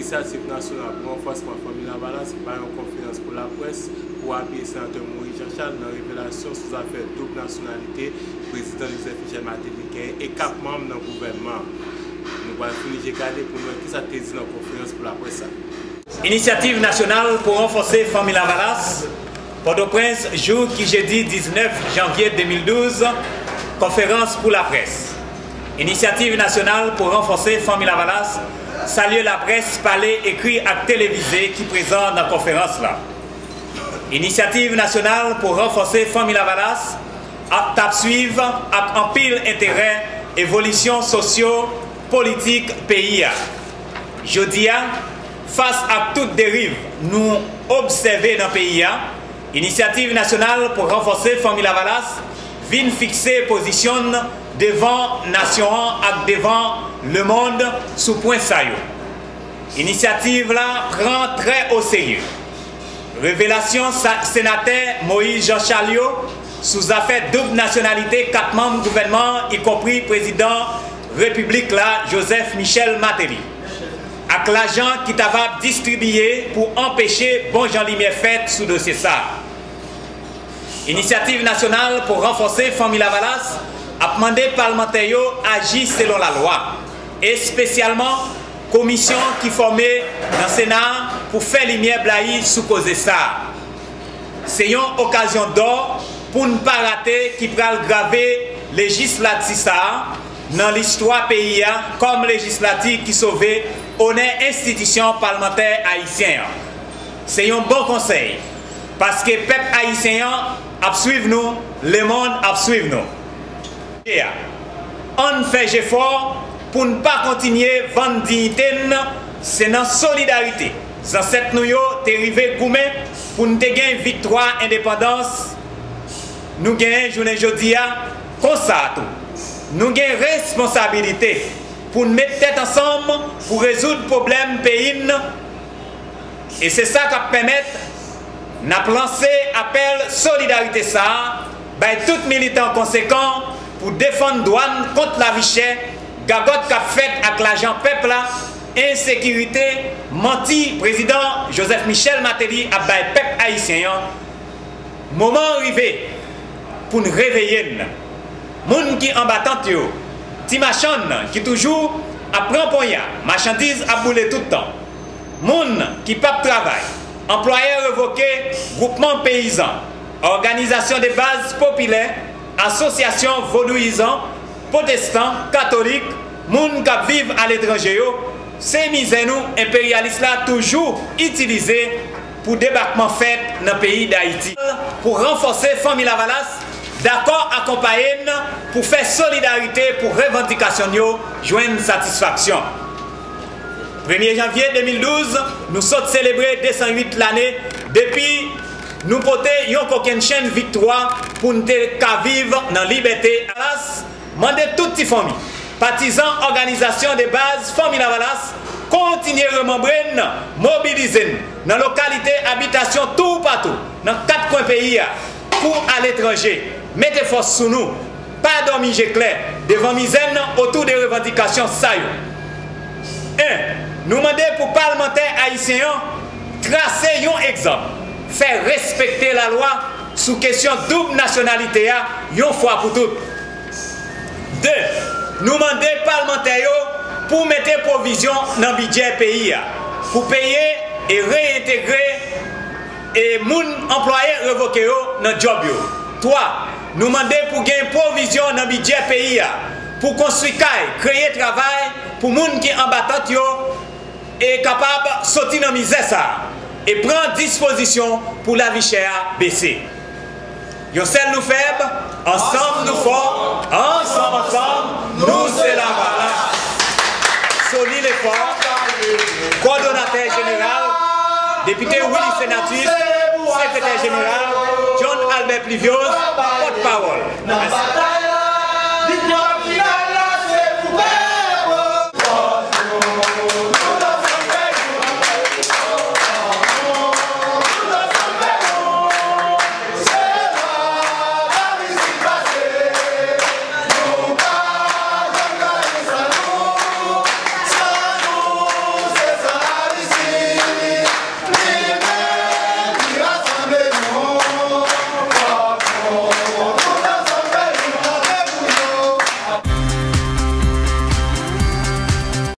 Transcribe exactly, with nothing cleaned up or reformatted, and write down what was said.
Inisyativ Nasyonal pou Ranfòsman Fanmi Lavalas bay yon konferans pou laprès pou apiye Senatè Moïse Jean Charles nan revelasyon sou zafè doub nasyonalite Prezidan Joseph Michel Martelly genyen e k ap manm nan gouvènman an. Nou pral fouye je gade pou n wè kisa te di nan konferans pou laprès sa. Inisyativ Nasyonal pou Ranfòse Fanmi Lavalas, Pòtoprens, jou ki jedi diznèf janvye de mil douz, konferans pou laprès. Inisyativ Nasyonal pou Ranfòse Fanmi Lavalas salye laprès pale, ekri ak televize ki prezan nan konferans la. Inisyativ Nasyonal pou Ranfòse Fanmi Lavalas ap t ap swiv ak anpil enterè evolisyon sosyo politik peyi a. Jodi a, fas ak tout deriv nou obsève nan peyi a, Inisyativ Nasyonal pou Ranfòse Fanmi Lavalas vin fikse pozisyon n devan nasyon an ak devan lemonn sou pwen sa yo. Inisyativ la pran trè oserye. Revelasyon sa- Senatè Moïse Jean Charles yo sou zafè doub nasyonalite kat manm gouvènman an, ikonpri Prezidan Repiblik la, Joseph Michel Martelly, ak lajan ki t ap distribiye pou anpeche bon jan limyè fèt sou dosye sa a. Inisyativ Nasyonal pou Ranfòse Fanmi Lavalas ap mande palmantè yo aji selon lalwa, espesyalman komisyon ki fòme nan Sena a pou fè limyè blayi sou koze sa a. Se yon okazyon dò pou n pa rate ki pral grave lejislati sa a nan listwa peyi a kòm lejislati ki sove onè enstitisyon palmantè ayisyen an. Se yon bon konsèy, paske pèp ayisyen an ap swiv nou, lemonn ap swiv nou. Ann fè jefò pou n pa kontinye vann diyite n, se nan solidarite zansèt nou yo te rive goumen pou n te gen viktwa endepandans nou genyen jounen jodi a. Konsa tou, nou gen responsabilite pou n met tèt ansanm pou rezoud pwoblèm peyi n. E se sa k ap pèmèt n ap lanse apèl solidarite sa a bay tout militan konsekan pou defann dwa n kont lavi chè, gagòt k ap fèt ak lajan pèp la, ensekirite, manti Prezidan Joseph Michel Martelly ap bay pèp ayisyen an. Moman an rive pou n reveye n. Moun ki anba tant yo, ti machann ki toujou ap pran ponya, machandiz ap boule tout tan, moun ki p ap travay, anplwaye revoke, gwoupman peyizan, òganizasyon de baz popilè, asosyasyon vodouyizan, pwotestan, katolik, moun k ap viv aletranje yo, se mizè nou enperyalis la toujou itilize pou debakman fèt nan peyi Dayiti. Pou ranfòse Fanmi Lavalas dakò akonpaye n pou fè solidarite pou revandikasyon n yo jwenn satisfaksyon. Premye janvye de mil douz, nou sot selebre de san uit lane depi nou pote yon kokennchenn viktwa pou n te ka viv nan libète. Lavalas mande tout ti fanmi, patizan òganizasyon de baz Fanmi Lavalas kontinye remanbre n, mobilize n nan lokalite abitasyon toupatou nan kat kwen peyi a kou aletranje, mete fòs sou nou, pa dòmi je klè devan mizè n otou de revandikasyon sa yo. En, nou mande pou palmantè ayisyen an trase yon egzanp, fè respekte lalwa sou kesyon doub nasyonalite a yon fwa pou tout. De, nou mande palmantè yo pou mete pwovizyon nan bidjè peyi a pou peye e reyentegre e moun anplwaye revoke yo nan djòb yo. Twa, nou mande pou gen pwovizyon nan bidjè peyi a pou konstwi kay, kreye travay pou moun ki anba tant yo e kapab soti nan mizè sa a e pran dispozisyon pou lavi chè a bese. Yon sèl nou fèb, ansanm nou fò, ansanm, ansanm, nou se Lavalas. Sony Lefort, kòdonatè jeneral, depite Willy Senatus, sekretè jeneral, John Albert Pluviose, pòtpawòl. Mèsi.